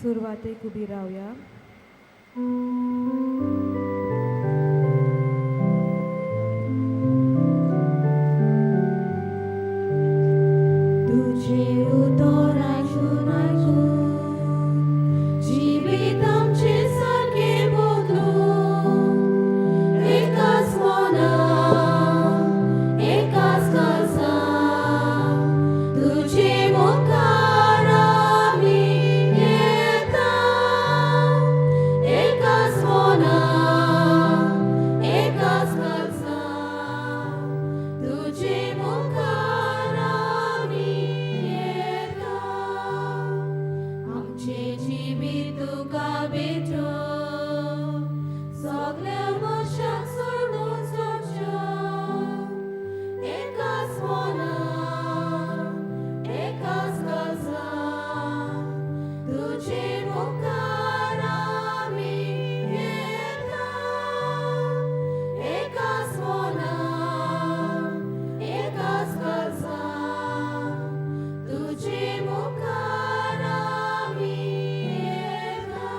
सुरवातेक उबी रावया. तुझे उतर आयकून आयकून जिवीत आमचें सारकें बदलून, एकाच मनान एकाच काळजान तुजे मुखार आमी येता. एकाच मनान एकाच काळजान तुजे मुखार आमी येता. आमचें जिवीत तुका भेटोवन सगल्या मनशाक सोडून सोडच्यो. एकाच मनान एकाच काळजान तुजे मुखार आमी येता. एकाच मनान एकाच काळजान तुजे मुखार आमी येता.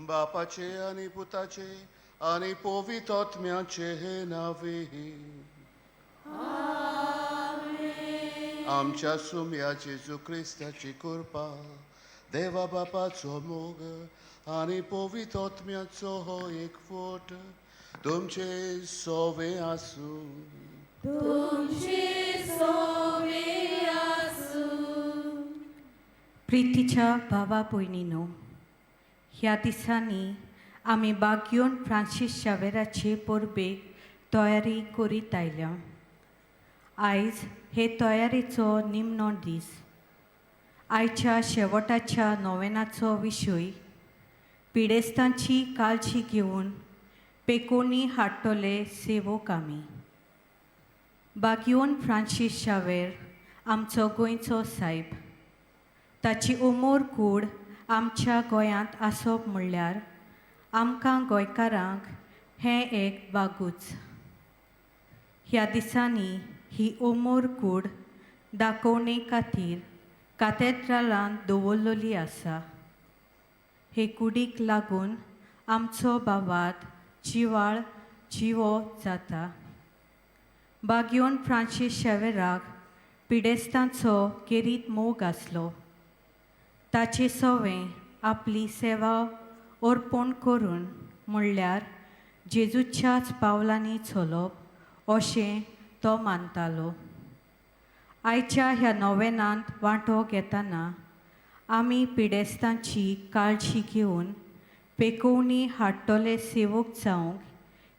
बापाचे आनी पुताचे आनी पवित्र आत्म्याचे नावे. आमच्या सुम्या जेजू क्रिस्ताची कृपा, देवा बापाचो मोग आनी पवित्र आत्म्याचो हो एकवट तुमचे सोवे आसूं. तुमचे सोवे आसूं. प्रितीच्या भावा भयणीनो, ह्या दिसांनी आमी बाग्योन फ्रांसीस शावेराचे परबेक तयारी करीत आयल्या. आयज हे तयारेचो निमणो दीस. आयच्या शेवटाच्या नोवेनाचो विशय पिडेस्तांची काळजी घेवन पेकोनी हाडटले सेवक आमी. बाग्योन फ्रांसीस शावेर आमचो गोंयचो सायब. ताची उमोर कूड आमच्या गोंयांत आसप म्हणल्यार आमकां गोंयकारांक हें एक बागूच. ह्या दिसांनी ही उमोर कूड दाखोवणे खातीर कातेद्रालांत दवरलेली आसा. हे कुडीक लागून आमचो बाबात जिवाळ जिवो जाता. बाग्योन फ्रांसीस शेवेराक पिडेस्तांचो केरीत मोग आसलो. ताचे सवें आपली सेवा अर्पण करून म्हणल्यार जेजूच्याच पावलांनी चलप अशें तो मानतालो. आयच्या ह्या नोवेनांत वांटो घेतना आमी पिडेस्तांची काळजी घेवन पेकोवणी हाडटले सेवक जावंक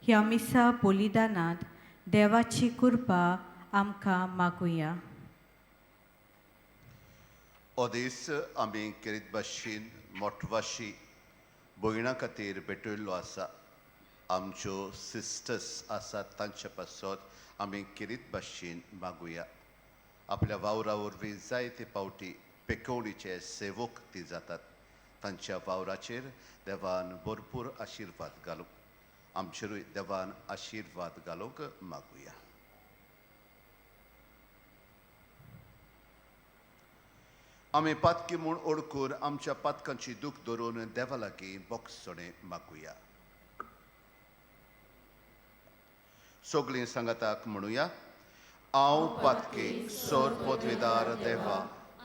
ह्या मिसा बलिदानांत देवाची कृपा आमकां मागुया. हो दीस आमी केरीत भाशेन मोटवाशी भयणां खातीर भेटयल्लो आसा. आमच्यो सिस्टर्स आसात तांचे पासत आमी केरीत भाशेन मागुया. आपल्या वावरा वरवीं जायते फावटी पेकोवणीचे सेवक ती जातात. तांच्या वावराचेर देवान भरपूर आशिर्वाद घालूंक, आमचेरूय देवान आशिर्वाद घालूंक मागुया. आमी पातकी म्हूण ओळखून आमच्या पातकांची दूख धरून देवा लागीं बोगसणें मागुया. सगळीं सांगाताक म्हणुया, हांव पातकी सोर पदवेदार देवा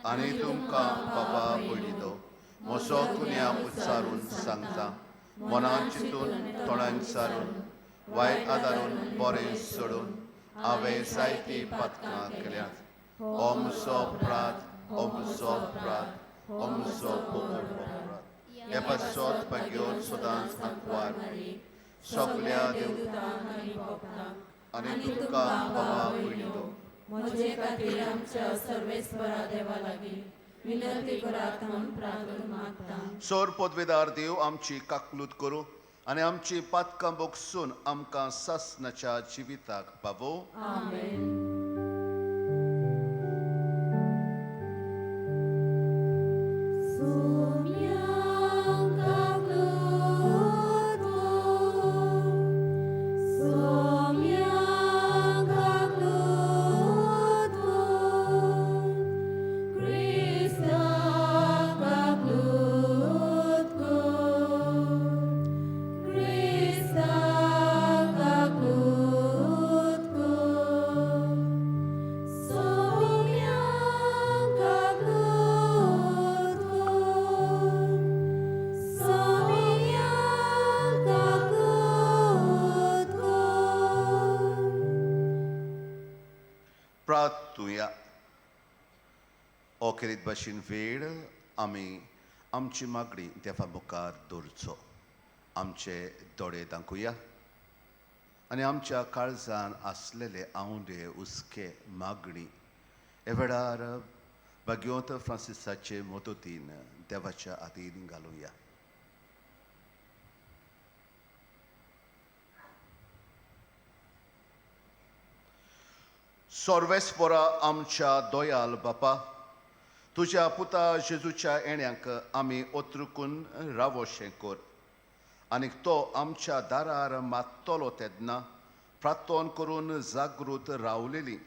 आनी तुमकां बाबा भयणीनो म्हजो गुन्यांव उच्चारून सांगता. मनान चिंतून, तोंडान सारून, वायट आदारून, बरें सोडून हांवें जायतीं पातकां केल्यात. हो म्हजो अपराध, हो म्हजो अपराध, हो म्हजो व्हड अपराध. हे पासत भाग्योन सदांच आंकवार सगल्या देवतांक आनी तुमकां बाबा भयणीनो म्हजे खातीर आमच्या सर्वेस्परा देवा लागीं विनंती करात म्हूण प्रार्थना मागता. सोर पदवेदार देव आमची काकलूत करूं आनी आमची पातकां बोगसून आमकां सासनाच्या जिविताक पावोवं. आमेन. सोम्यांक काकलूत कर, सोम्यांक काकलूत कर, क्रिस्ताच्या प्रार्थुया. ओखेरीत भाशेन वेळ आमी आमची मागणी देवा मुखार दवरचो. आमचे दोळे दाखोवया आनी आमच्या काळजान आसलेले आंवडे, हुस्के, मागणी हे वेळार भाग्यवंत फ्रांसिसाचे मदतीन देवाच्या हातीन घालुया. सर्वेस्परा आमच्या दोयाल बापा, तुज्या पुता जेजूच्या येण्यांक आमी ओतरुकून रावोशें कर आनी तो आमच्या दारार मात्तलो तेन्ना प्रार्थन करून जागृत रावलेली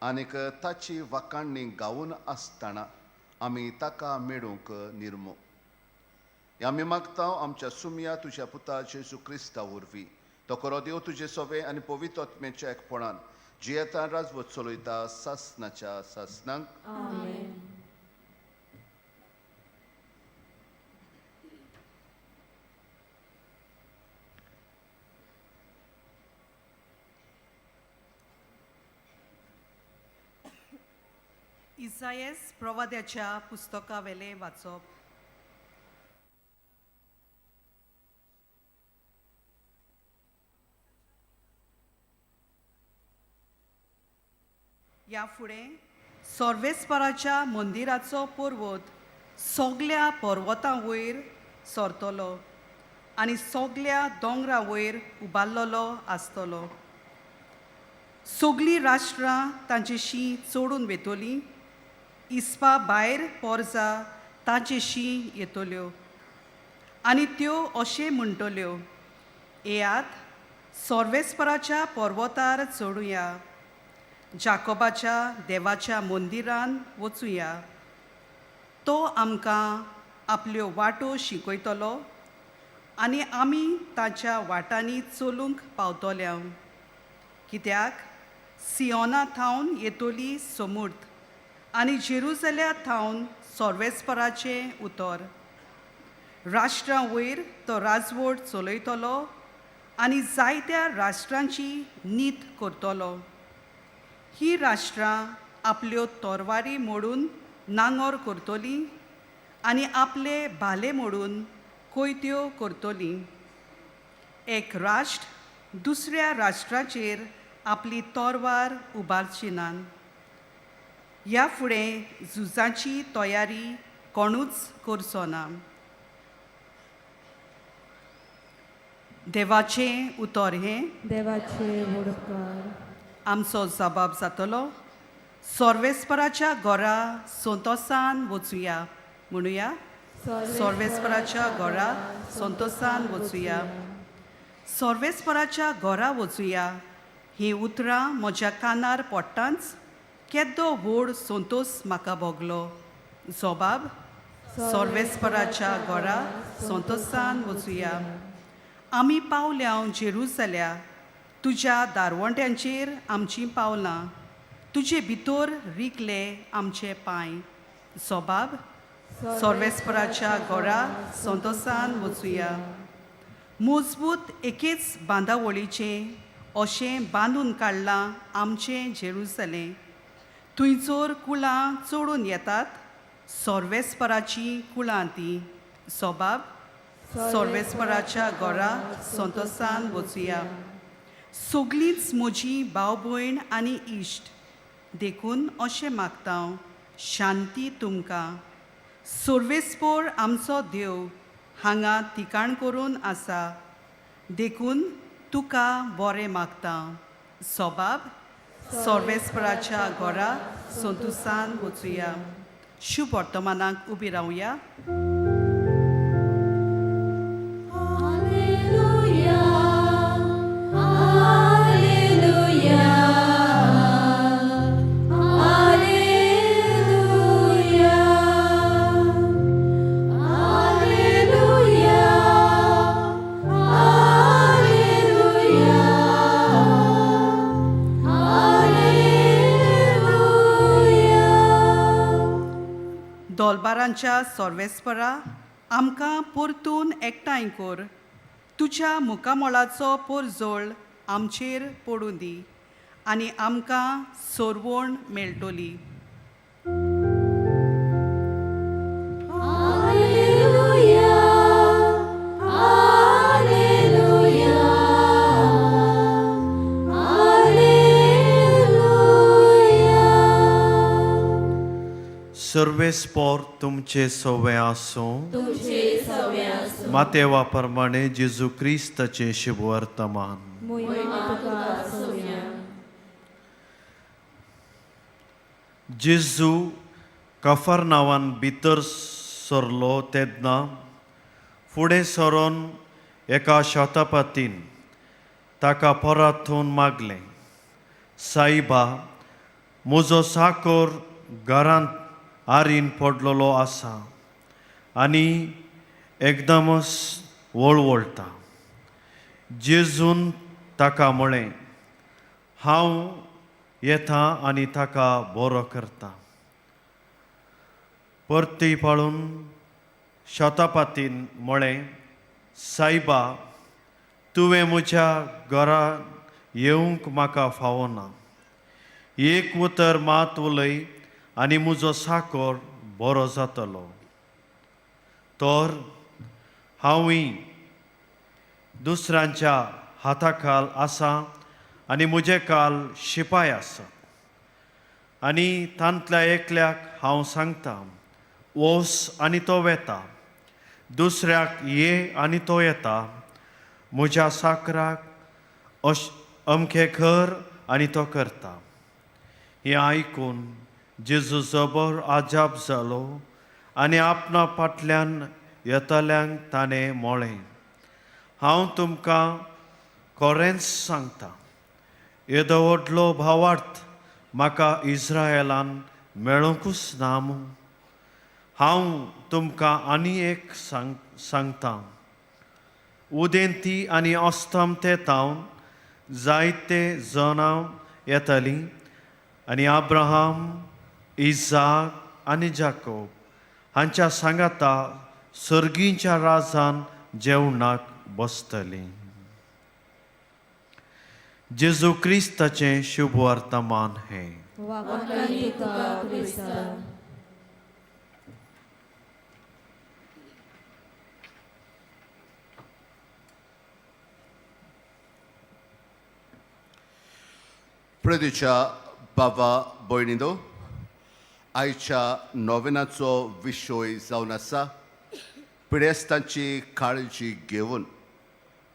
आनीक ताची वाखाणणी गावन आसतना आमी ताका मेळूंक निर्मो. आमी मागता आमच्या सुमया तुज्या पुता जेजू क्रिस्ता वरवीं. तो खरो देव तुजे सोवे आनी पवित्र आत्म्याच्या एकपणान जियेता राजवत चलयता सासनाच्या सासनाक. आमेन. इसायस प्रवाद्याच्या पुस्तकावेलें वाचप. ह्या फुडें सर्वेस्पराच्या मंदिराचो पर्वत सगल्या पर्वतां वयर सरतलो आनी सगल्या दोंगरा वयर उबारलेलो आसतलो. सगलीं राष्ट्रां तांचेशी चडून वेतलीं, इस्पा भायर पोरजा तांचेशी येतल्यो आनी त्यो अशें म्हणटल्यो, येयात सर्वेस्पराच्या पर्वतार चडुया, जाकोबाच्या देवाच्या मंदिरान वचुया. तो आमकां आपल्यो वाटो शिकयतलो आनी आमी ताच्या वाटांनी चलूंक पावतले. कित्याक सियोना थावन येतली समूर्त आनी जेरुजल्या थावन सर्वेस्पराचें उतर. राष्ट्रां वयर तो राजवट चलयतलो आनी जायत्या राष्ट्रांची नीत करतलो. ही राष्ट्रां आपल्यो तोरवारी मोडून नांगोर करतलीं आनी आपले भाले मोडून कोयत्यो करतलीं. एक राष्ट्र दुसऱ्या राष्ट्राचेर आपली तोरवार उबारची ना. ह्या फुडें झुजाची तयारी कोणूच करचो ना. देवाचें उतर हें. देवाचे उपकार. आमचो जबाब जातलो. सर्वेस्पराच्या घरा संतोसान वचुया. म्हणुया, सर्वेस्पराच्या घरा संतोसान वचुया. सर्वेस्पराच्या घरा वचुया हीं उतरां म्हज्या कानार पडटांच केदो व्हड संतोस म्हाका भोगलो. जबाब, सर्वेस्पराच्या घरा संतोसान वचुया. आमी पावल्या जेरुजल्या, तुज्या दारवंट्यांचेर आमचीं पावलां, तुजे भितर रिगले आमचे पांय. जबाब, सर्वेस्पराच्या घरा संतोसान वचुया. मजबूत एकेच बांदावळीचें अशें बांदून काडलां आमचें जेरुजलें. थंयचोर कुळां चडून येतात, सर्वेस्पराचीं कुळां तीं. जबाब, सर्वेस्पराच्या घरा संतोसान वचुया. सगलींच म्हजी भाव भयण आनी इश्ट, देखून अशें मागता हांव, शांती तुमकां. सर्वेस्पोर आमचो देव हांगा ठिकाण करून आसा, देखून तुका बरें मागता. सोबाब, सर्वेस्पराच्या घरा संतोसान वचुया. शुभ वर्तमानाक उबी रावया. Alleluia, Alleluia, Alleluia, Alleluia, Alleluia, Alleluia. दोलबारांच्या सर्वेस्परा आमकां परतून एकठांय कर. तुज्या मुखामळाचो पोरजोळ आमचेर पडूं दी आनी आमकां सोरवण मेळटली. सर्वेस्पोर तुमचे सवे आसूं. मातेवा प्रमाणे जेजू क्रिस्ताचें शुभवर्तमान. जेजू कफरनावान भितर सरलो तेन्ना फुडें सरोन एका शतपतीन ताका परतून मागलें, साईबा, म्हजो साकर घरांत आरीन पडलेलो आसा आनी एकदमच वळवळटा. जेजून ताका म्हळें, हांव येता आनी ताका बरो करता. परती पाळून शतपातीन म्हळें, सायबा, तुवें म्हज्या घरा येवंक म्हाका फावना. एक उतर मात उलय आनी म्हजो साकर बरो जातलो. तर हांवूय दुसऱ्यांच्या हाताखाल आसा आनी म्हजे काल शिपाय आसा आनी तांतल्या एकल्याक हांव सांगता, वोस, आनी तो वेता. दुसऱ्याक ये, आनी तो येता. म्हज्या साकराक अश अमकें कर, आनी तो करता. हें आयकून जेजू जबर आजाप जालो आनी आपणा फाटल्यान येतल्यांक ताणें म्हळें, हांव तुमकां खरेंच सांगता, येदो व्हडलो भावार्थ म्हाका इस्रायलान मेळोंकूच ना मू. हांव तुमकां आनी एक सांगता, उदेंती आनी अस्तमते तावन जायते जनां येतलीं आनी अब्राहम, इजाक आनी जाकोब हांच्या सांगाता सर्गींच्या राजान जेवणाक बसतलीं. जेजू क्रिस्ताचें शुभ वर्तमान हें. वाखाणनी तुका क्रिस्ता. प्रदीच्या बाबा भयणीनो, आयच्या नोवेनाचो विशय जावन आसा पिडेस्तांची काळजी घेवन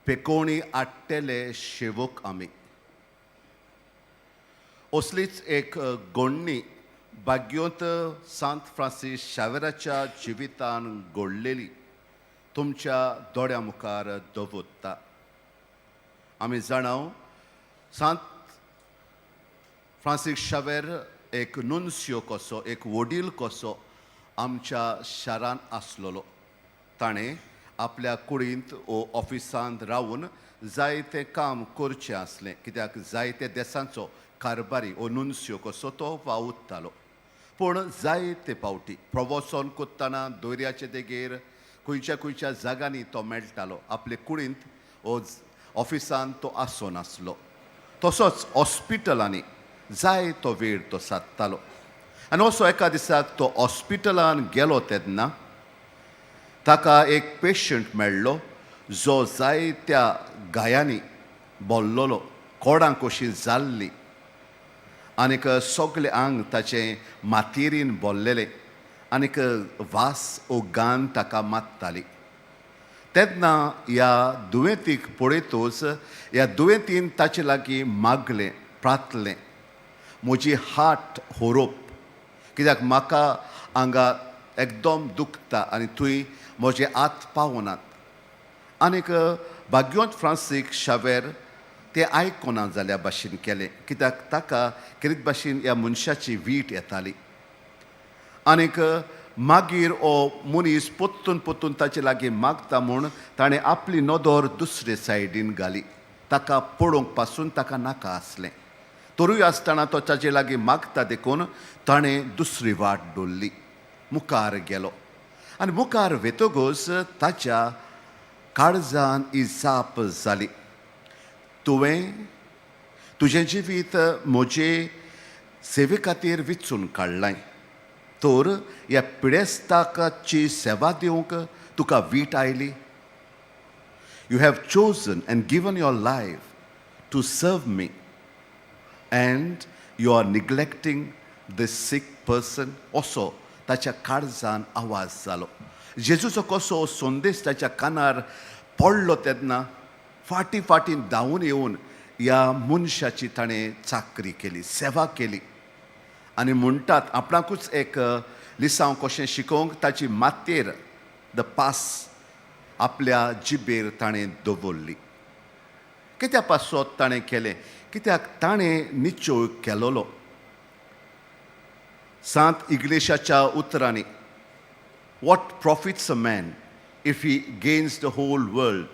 पेकोणी आट्टेले शेवक आमी. असलीच एक गोडणी भाग्योंत सांत फ्रांसीस शावेराच्या जिवितान घडलेली तुमच्या दोळ्या मुखार दवरता. आमी जाणाव, सांत फ्रांसीस शावेर एक नुन्स्यो कसो, एक वडील कसो आमच्या शारांत आसलेलो. ताणें आपल्या कुडींत ओ ऑफिसांत रावन जायतें काम करचें आसलें, कित्याक जायते देसांचो कारबारी ओ नुन्स्यो कसो तो वावुरतालो. पूण जायते फावटी प्रवासन करतना दर्याचे देगेर खंयच्या खंयच्या जाग्यांनी तो मेळटालो. आपले कुडींत ओ ऑफिसांत तो आसनासलो. तसोच हॉस्पिटलांनी जाय तो वेळ तो सादतालो. आनी असो एका दिसाक तो हॉस्पिटलान गेलो तेन्ना ताका एक पेशंट मेळ्ळो जो जायत्या गायांनी बोल्लोलो, कोडां कशी जाल्ली आनीक सगळें आंग ताचें मातयेरीन बोल्लेलें आनीक वास ओ गान ताका मारताली. तेन्ना ह्या दुयेंतीक पळयतच ह्या दुयेंतीन ताचे लागीं मागलें, प्रार्थलें, म्हजी हाट होरोप, कित्याक म्हाका हांगा एकदम दुखता आनी थंय म्हजे हात पावनात. आनीक भाग्योंत फ्रांसीक शावेर तें आयकना जाल्या भाशेन केलें, कित्याक ताका खेरीत भाशेन ह्या मनशाची वीट येताली. आनीक मागीर हो मनीस परतून परतून ताचे लागीं मागता म्हूण ताणें आपली नदर दुसरे सायडीन घाली. ताका पळोवंक पासून ताका नाका आसलें, तरूय आसतना तो ताचे लागीं मागता देखून ताणें दुसरी वाट दवरली, मुखार गेलो. आनी मुखार वेतकूच ताच्या काळजान ही जाप जाली, तुवें तुजें जिवीत म्हजे सेवे खातीर विचून काडलां, तर ह्या पिडेस्ताची सेवा दिवंक तुका वीट आयली. You have chosen and given your life to serve me and you are neglecting the sick person. असो ताच्या काळजान आवाज जालो. जेजूचो कसो संदेश ताच्या कानार पडलो तेन्ना फाटीं फाटीं धांवून येवन ह्या मनशाची ताणें चाकरी केली, सेवा केली. आनी म्हणटात आपणाकूच एक लिसांव कशें शिकोवंक ताची मातयेर the pass आपल्या जिबेर ताणें दवरली. कित्या पासत ताणें केलें? कित्याक ताणें निश्चय केलोलो. सांत इग्नेशाच्या उतरांनी, "What profits a man if he gains the whole world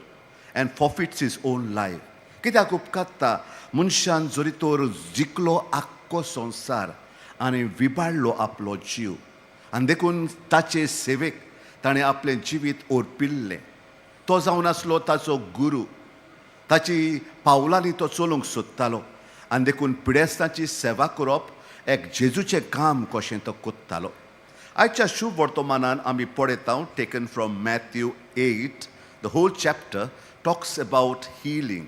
and forfeits his own life?" कित्याक उपकारता मनशान जरी तर जिखलो आख्खो संवसार आनी विबाडलो आपलो जीव? आनी देखून ताचे सेवेक ताणें आपलें जिवीत ओर्पिल्लें. तो जावन आसलो ताचो गुरू. ताची पावलांनी तो चलूंक सोदतालो आनी देखून पिडेस्तांची सेवा करप एक जेजूचें काम कशें तो कोत्तालो. आयच्या शुभ वर्तमानान आमी पळयता, taken from Matthew 8, the whole chapter talks about healing.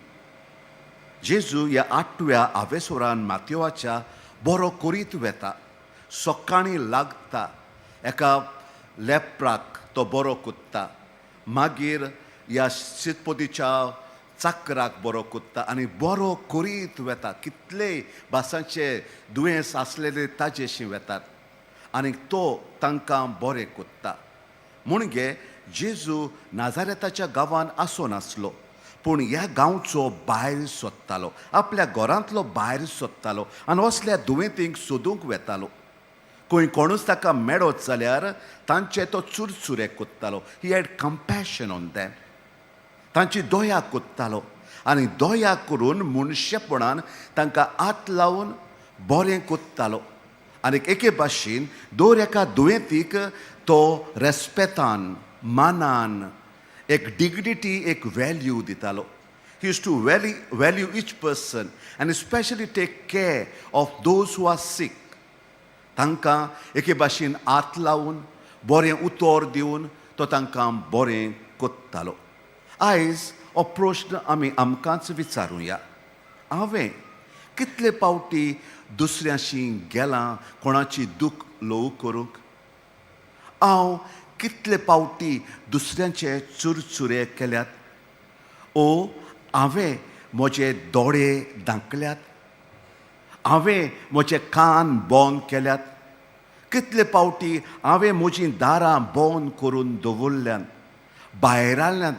जेजू ह्या आठव्या आवेसोरान मातयोवाच्या बरो करीत वेता. सकाळीं लागता एका लेप्राक तो बरो कोत्ता, मागीर ह्या शितपतीच्या चाकराक बरो कोत्ता आनी बरो करीत वेता. कितलेय भासांचे दुयेंस आसलेले ताजेशी वेतात आनी तो तांकां बरें कोत्ता. म्हणजे जेजू नाजारेताच्या गांवान आसून आसलो, पूण ह्या गांवचो भायर सोदतालो, आपल्या घरांतलो भायर सोदतालो आनी असल्या दुयेंतींक सोदूंक वेतालो. खंय कोणूच ताका मेळत जाल्यार तांचे तो चुरचुरे कोत्तालो. He had compassion on them. तांची दया कोत्तालो आनी दया करून मनशेपणान तांकां हात लावन बरें कोत्तालो. आनी एके भाशेन दर एका दुयेंतीक तो रेस्पेतान, मानान, एक डिग्निटी, एक व्हॅल्यू दितालो. He used to value each person and specially take care of those who are sick. तांकां एके भाशेन हात लावन, बरें उतर दिवन तो तांकां बरें कोत्तालो. आयज हो प्रश्न आमी आमकांच विचारुया, हांवें कितले पावटी दुसऱ्याशी गेलां कोणाची दूख ल्हवू करूंक? हांव कितले पावटी दुसऱ्यांचे चुरचुरे केल्यात? ओ हांवें म्हजे दोळे धांकल्यात? हांवें म्हजे कान बंद केल्यात? कितले पावटी हांवें म्हजीं दारां बंद करून दवरल्यात, भायराल्यात?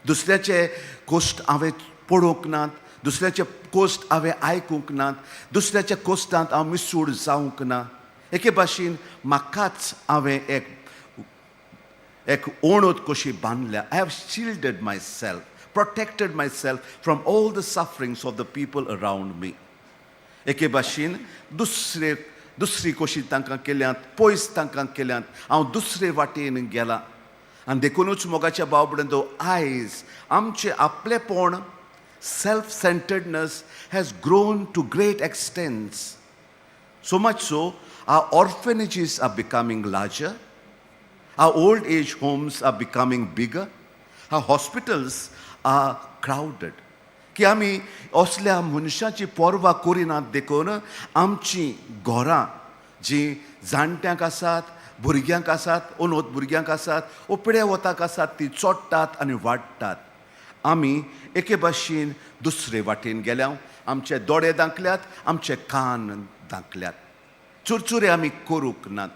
दुसऱ्याचे कोश्ट हांवें पळोवंक नात, दुसऱ्याचे कोश्ट हांवें आयकूंक नात, दुसऱ्याच्या कोश्टांत हांव मिसूड जावंक ना. एके भाशेन म्हाकाच हांवें एक एक ओणत कशी बांदल्या. I have shielded myself, protected myself from all the sufferings of the people around me. एके भाशेन दुसरे दुसरी कशी तांकां केल्यात, पयस तांकां केल्यात, हांव दुसरे वाटेन गेलां. आनी देखुनूच मोगाच्या भाव भयणींनो, आयज आमचें आपलेपण, self centeredness has grown to great extents. So much so, our orphanages are becoming larger, our old age homes are becoming bigger, our hospitals are crowded. की आमी असल्या मनशाची पर्वा करिनात, देखून आमची घरां जीं जाणट्यांक आसात, भुरग्यांक आसात, अनोथ भुरग्यांक आसात, ओपड्या वताक आसात, ती चोडटात आनी वाडटात. आमी एके भाशेन दुसरे वाटेन गेल्या. आमचे दोळे धांकल्यात, आमचे कान धांकल्यात, चुरचुरे आमी करूंक नात.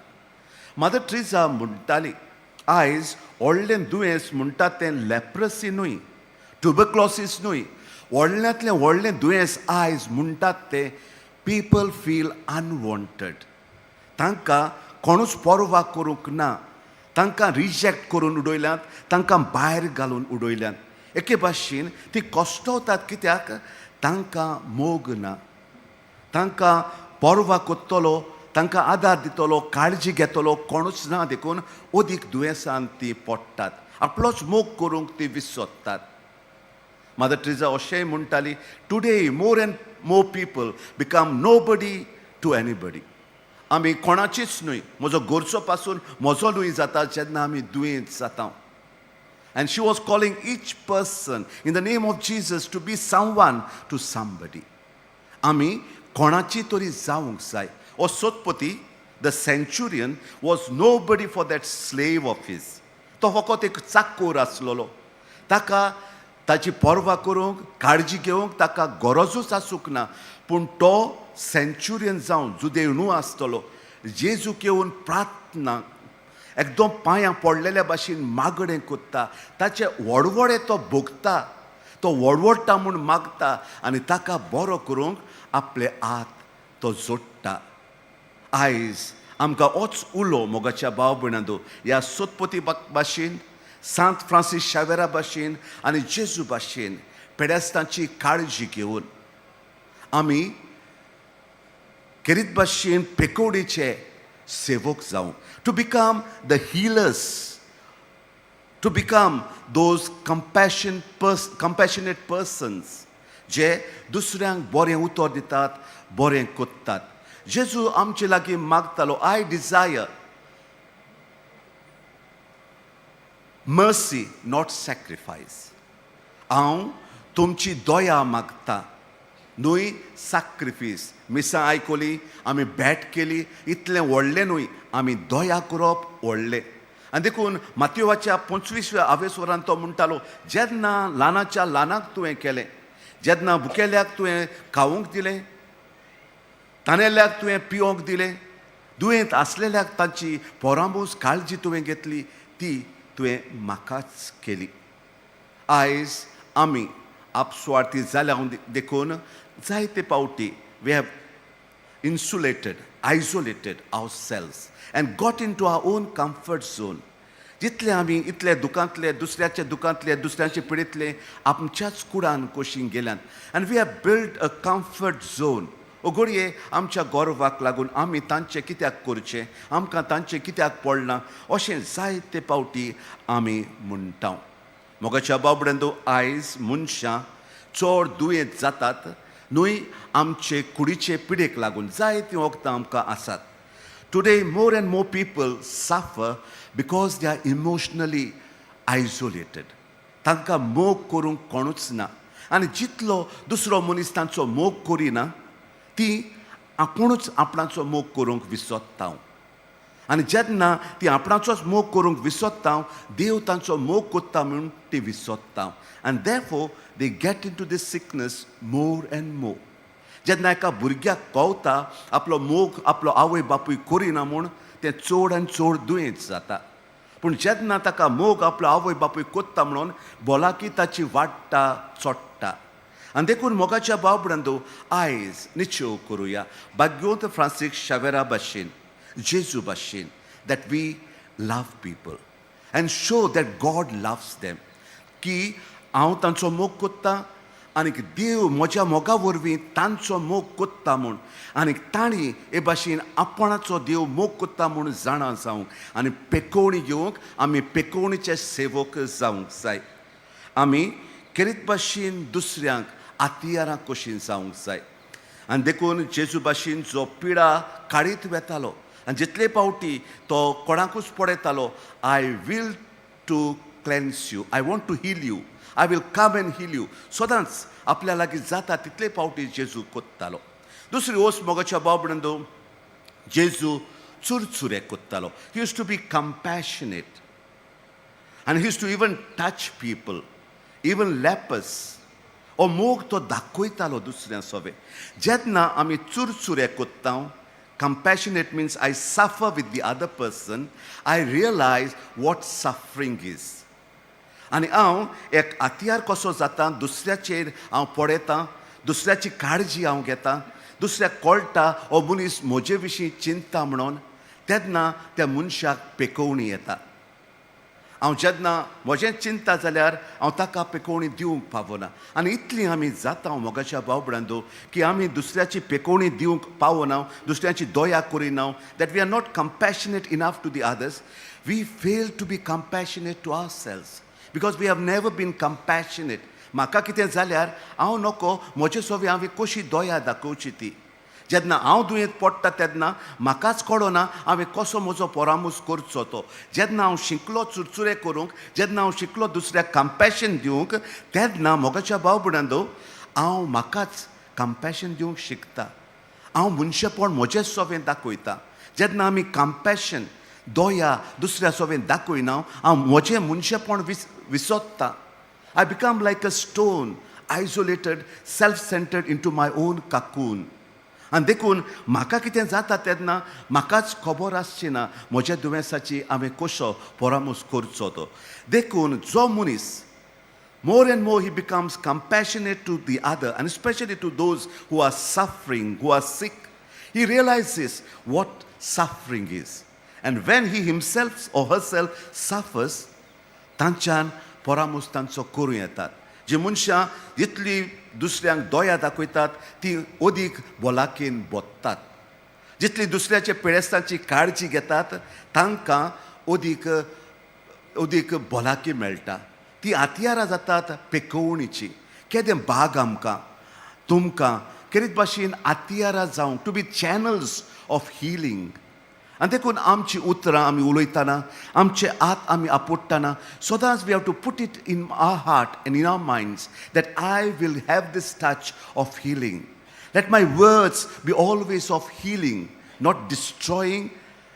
मदर ट्रिजा म्हणटाली, आयज व्हडलें दुयेंस म्हणटात तें लेप्रसी न्हय, ट्युबरक्लॉसीस न्हय, व्हडल्यांतलें व्हडलें दुयेंस आयज म्हणटात तें people feel unwanted. तांकां कोणूच पर्वा करूंक ना, तांकां रिजेक्ट करून उडयल्यात, तांकां भायर घालून उडयल्यात. एके भाशेन ती कश्टवतात, कित्याक तांकां मोग ना. तांकां पर्वा कोत्तलो, तांकां आदार दितलो, काळजी घेतलो कोणूच ना. देखून अदीक दुयेंसान ती पडटात, आपलोच मोग करूंक ती विसरतात. मदर ट्रिजा अशेंय म्हणटाली, today more and more people become nobody to anybody. आमी कोणाचीच न्हय, म्हजो गोरचो पासून म्हजो न्हय जाता जेन्ना आमी दुयेंत जाता. And she was calling each person in the name of Jesus to be someone to somebody. आमी कोणाची तरी जावंक जाय. हो सोदपती, the centurion, was nobody for that slave of his. तो फकत एक चाकोर आसलेलो. ताका ताची पर्वा करूंक, काळजी घेवंक ताका गरजूच आसूंक ना. पूण तो सेंच्युरियन जावन जुदेव न्हू आसतलो, जेजूक येवन प्रार्थना एकदम पांयां पडलेल्या भाशेन मागणें कोत्ता. ताचे वडवडे तो भोगता, तो वडवडटा म्हूण मागता आनी ताका बरो करूंक आपले हात तो जोडटा. आयज आमकां होच उलो मोगाच्या भाव भयणांनो, ह्या सोदपती भाशेन, सांत फ्रांसीस शावेरा भाशेन आनी जेजू भाशेन पेडेस्तांची काळजी घेवन आमी खेरीत भाशेन पेकोडीचे सेवक जावं. To become the healers, to become those compassionate persons जे दुसऱ्यांक बरें उतर दितात, बरें कोत्तात. जेजू आमचे लागीं मागतालो, I desire mercy not sacrifice. हांव तुमची दया मागता न्हय साक्रिफीस. मिसां आयकली आमी, भेट केली, इतलें व्हडलें न्हय, आमी दया करप व्हडलें. आनी देखून मातयोवाच्या 25व्या आवेसवरान तो म्हणटालो, जेन्ना ल्हानाच्या ल्हानाक तुवें केलें, जेन्ना भुकेल्याक तुवें खावंक दिलें, तानेल्याक तुवें पिवंक दिलें, दुयेंत आसलेल्याक तांची पोरांबूस काळजी तुवें घेतली, ती तुवें म्हाकाच केली. आयज आमी आपसुवार्थी जाल्या देखून जायते पावटी we have insulated, isolated ourselves and got into our own comfort zone. जितले आमी इतले दुकांतले, दुसऱ्याच्या दुकांतले, दुसऱ्यांचे पिडेंतले आमच्याच कुडान कोशींक गेल्यात आनी we have build a comfort zone. घडये आमच्या गर्वाक लागून आमी तांचें कित्याक करचें, आमकां तांचें कित्याक पडलां, अशें जायते पावटी आमी म्हणटा. मोगाच्या बाबड्यांदो, आयज मनशां चड दुयेंत जातात न्हय आमचे कुडीचे पिडेक लागून, जायतीं वखदां आमकां आसात. Today more and more people suffer because they are emotionally isolated. तांकां मोग करूंक कोणूच ना आनी जितलो दुसरो मनीस तांचो मोग करिना, ती आपुणूच आपणाचो मोग करूंक विसरता. आनी जेन्ना ती आपणाचोच मोग करूंक विसरता, देव तांचो मोग कोत्ता म्हूण ती विसरता आनी therefore they get into this sickness more and more. जेन्ना एका भुरग्याक कवता आपलो मोग आपलो आवय बापूय करिना म्हूण, तें चड आनी चड दुयेंत जाता. पूण जेन्ना ताका मोग आपलो आवय बापूय कोत्ता म्हणून भलायकी ताची वाडटा, चोडटा. आनी देखून मोगाच्या भाव भयणांनो, आयज निश्चय करुया भाग्योत फ्रांसीस शावेरा भाशेन, जेजू भाशेन, that we love people and show that God loves them, की हांव तांचो मोग कोत्ता आनीक देव म्हज्या मोगा वरवीं तांचो मोग कोत्ता म्हूण, आनीक तांणी हे भाशेन आपणाचो देव मोग कोत्ता म्हूण जाणा जावंक आनी पेकोवणी घेवंक आमी पेकोवणीचे सेवक जावंक जाय. आमी खेरीत भाशेन दुसऱ्यांक आतियारां कशीं जावंक जाय. आनी देखून जेजू भाशेन जो पिडा काडीत वेतालो आनी जितले पावटी तो कोणाकूच पळयतालो, I will to cleanse you, I want to heal you, I will come and heal you. सदांच आपल्या लागीं जाता तितले पावटी जेजू कोत्तालो. दुसरी वस्त मोगाच्या भाव भयणांनो, जेजू चुरचुरे कोत्तालो. He used to be compassionate आनी he used to even touch people, even lepers. हो मोग तो दाखयतालो दुसऱ्या सोबे. जेन्ना आमी चुरचुरे कोत्ता, compassionate means I suffer with the other person, I realize what suffering is. आनी हांव एक आतियार कसो जाता, दुसऱ्याचेर हांव पळयतां, दुसऱ्याची काळजी हांव घेता, दुसऱ्याक कळटा हो मनीस म्हजे विशीं चिंतता म्हणून, तेन्ना त्या मनशाक पेकोवणी येता. हांव जेन्ना म्हजें चिंता जाल्यार हांव ताका पेकोवणी दिवंक पावना. आनी इतली आमी जाता मोगाच्या भाव भयणांनो की आमी दुसऱ्याची पेकोवणी दिवंक पावना, दुसऱ्याची दया करिना, that we are not compassionate enough to the others. We fail to be compassionate to ourselves because we have never been compassionate. म्हाका कितें जाल्यार हांव नको म्हजे सोबी हांवें कशी दया दाखोवची ती. जेन्ना हांव दुयेंत पडटा तेन्ना म्हाकाच कळना हांवें कसो म्हजो परामूस करचो तो. जेन्ना हांव शिकलो चुरचुरे करूंक, जेन्ना हांव शिकलो दुसऱ्याक कंपॅशन दिवंक, तेन्ना मोगाच्या भाव भयणांनो हांव म्हाकाच कंपॅशन दिवंक शिकता. हांव मनशेपण म्हजेच सोबें दाखयता. जेन्ना आमी कंपॅशन दया दुसऱ्या सोबें दाखयना, हांव म्हजें मनशेपण विसोत्ता. I become like a stone, isolated, self centred into my own cocoon. आनी देखून म्हाका कितें जाता तेन्ना म्हाकाच खबर आसची ना म्हज्या दुयेंसाची हांवें कसो परामूस करचो तो. देखून जो मनीस more and more he becomes compassionate to the other, and especially to those who are suffering, who are sick. He realizes what suffering is. And when he himself or herself suffers, तांच्यान परामूस तांचो करूं येतात. जी मनशां जितली दुसऱ्यांक दया दाखयतात ती अदीक भलायकेन बोत्तात. जितली दुसऱ्याच्या पिडेस्तांची काळजी घेतात तांकां अदीक अदीक भलायकी मेळटा. ती हत्यारां जातात पेकोवणीची. केदें भाग आमकां तुमकां केरीत भाशेन हत्यारां जावंक, to be channels of healing. आनी देखून आमची उतरां आमी उलयतना, आमचे हात आमी आपोडटना सदांच we have to put it in our heart and in our minds that I will have this touch of healing. Let my words be always of healing, not destroying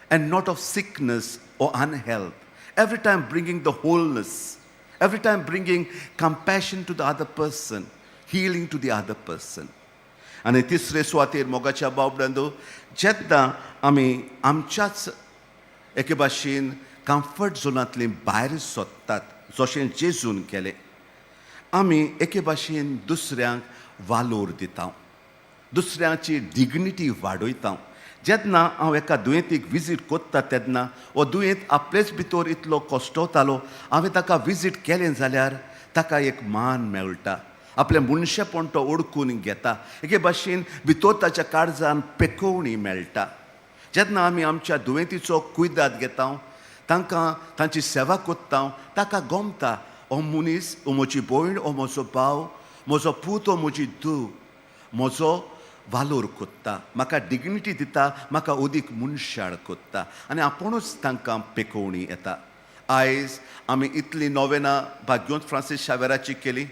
and not of sickness or unhealth. Every time bringing the wholeness, every time bringing compassion to the other person, healing to the other person. आनी तिसरे सुवातेर मोगाच्या भाव, जेन्ना आमी आमच्याच एके भाशेन कम्फर्ट झोनांतली भायर सोदतात, जशें जेजून केलें, आमी एके भाशेन दुसऱ्यांक वालोर दिता, दुसऱ्यांची डिग्निटी वाडयता. जेन्ना हांव एका दुयेंतीक विजीट करता तेन्ना हो दुयेंत आपलेच भितर इतलो कश्टवतालो, हांवें ताका विजीट केलें जाल्यार ताका एक मान मेळटा, आपलें मनशेपण तो ओडकून घेता, एके भाशेन भितर ताच्या काळजान पेकोवणी मेळटा. जेन्ना आमी आमच्या दुयेंतीचो कुयदाद घेता, तांकां तांची सेवा करता, ताका गमता हो मनीस, हो म्हजी भयण, हो म्हजो भाव, म्हजो पूत, हो म्हजी धूव म्हजो वालोर कोत्ता, म्हाका डिग्निटी दिता, म्हाका अदीक मनशाळ कोत्ता आनी आपुणूच तांकां पेकोवणी येता. आयज आमी इतली नोवेनां भाग्योंत फ्रांसीस शावेराची केली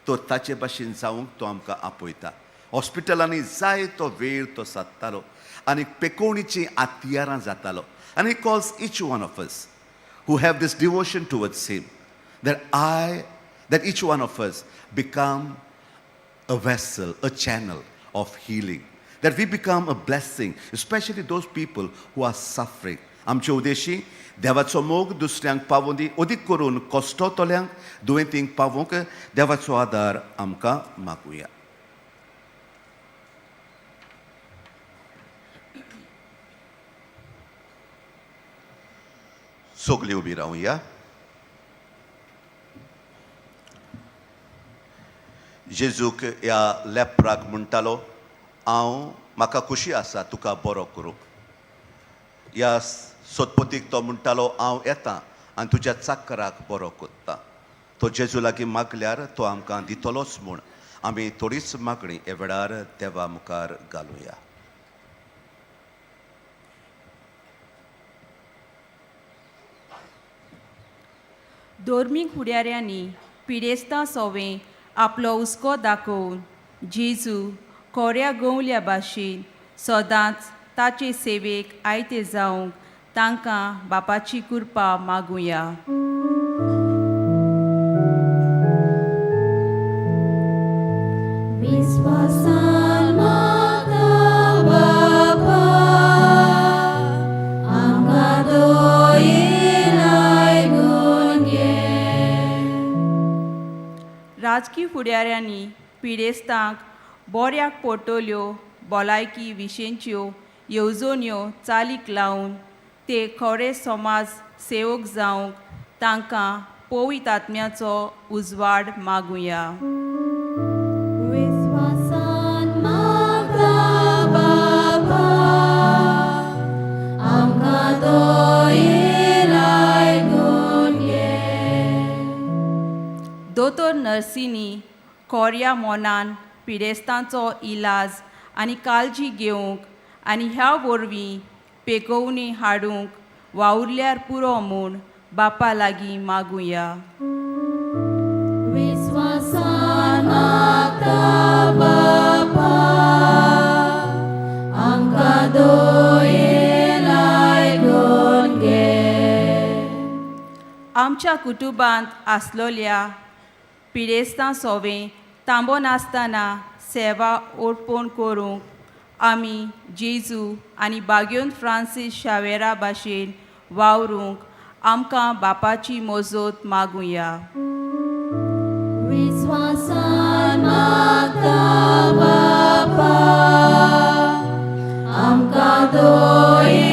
तर ताचे भाशेन जावंक तो आमकां आपयता. हॉस्पिटलांनी जाय तो वेळ तो सादतालो आनी पेकोवणीचीं हत्यारां जातालो. आनी he calls each one of us who have this devotion towards him, that each one of us become a vessel, a channel of healing, that we become a blessing, especially those people who are suffering. आमचे उद्देशी देवाचो मोग दुसऱ्यांक पावों दी, अदीक करून कश्टोतल्यांक, दुयेंतींक पावोवंक देवाचो आदार आमकां मागुया. सगळीं उबी रावया. जेजूक ह्या लेपराक म्हणटालो, हांव म्हाका खुशी आसा तुका बरो करूंक. ह्या सोदपतीक तो म्हणटालो, हांव येता आनी तुज्या चाकराक बरो कोत्ता. तो जेजू लागीं मागल्यार तो आमकां दितलोच म्हूण आमी थोडीच मागणी ह्या वेळार देवा मुखार घालुया. धर्मीक फुडाऱ्यांनी पिडेस्तां सोवें आपलो हुस्को दाखोवन जेजू कोऱ्या गवल्या भाशेन सदांच ताचे सेवेक आयते जावंक तांकां बापाची कृपा मागुया. विश्वासान मागता बापा, आमकां दोये लागून घे. राजकी फुडाऱ्यांनी पिडेस्तांक बोऱ्याक पडटल्यो भलायकी विशेंच्यो येवजण्यो चालीक लावन ते खरे समाज सेवक जावंक तांकां पवित्र आत्म्याचो उजवाड मागुया. विश्वासान मागता बापा, आमकां दोये लागून घे. दोतोर नर्सींनी बोऱ्या मोनान पिडेस्तांचो इलाज आनी काळजी घेवंक आनी ह्या वरवीं पेकोवणी हाडूंक वावुरल्यार पुरो म्हूण बापा लागीं मागुया. विस्वासान मागता बापा आमकां दोये लायकून घे. आमच्या कुटुंबांत आसलोल्या पिडेस्तां सोवें तांबो नासतना सेवा अर्पण करूंक आमी जेजू आनी बाग्योन फ्रांसीस शावेरा भाशेन वावरूंक आमकां बापाची मजत मागुया. विस्वासान मागता बापा आमकां दोये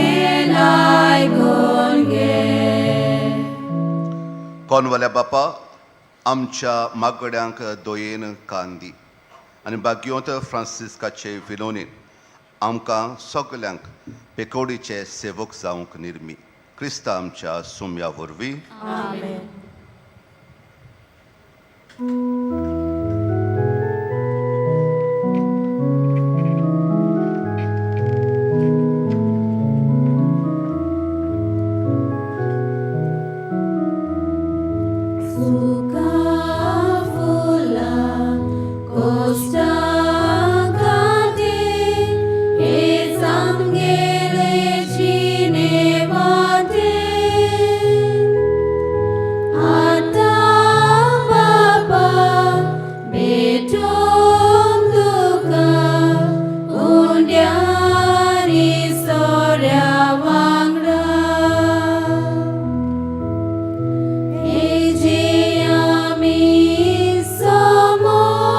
लायकून घे. कोनवाल्या बापा आमच्या मागड्यांक दोयेन कान दी आनी बाग्योंत फ्रांसिस्काचे विलोनीन आमकां सगल्यांक पेकोडीचे सेवक जावंक निर्मी क्रिस्ता आमच्या सुम्या वरवीं. आमेन. सुखा फुलां कोश्टां खातीर हेच आमगेले जिणे वाटेर. आतां बाबा भेटोवंक तुका उंड्यानी सोऱ्या वांगडा. हे जे आमी समर्पिता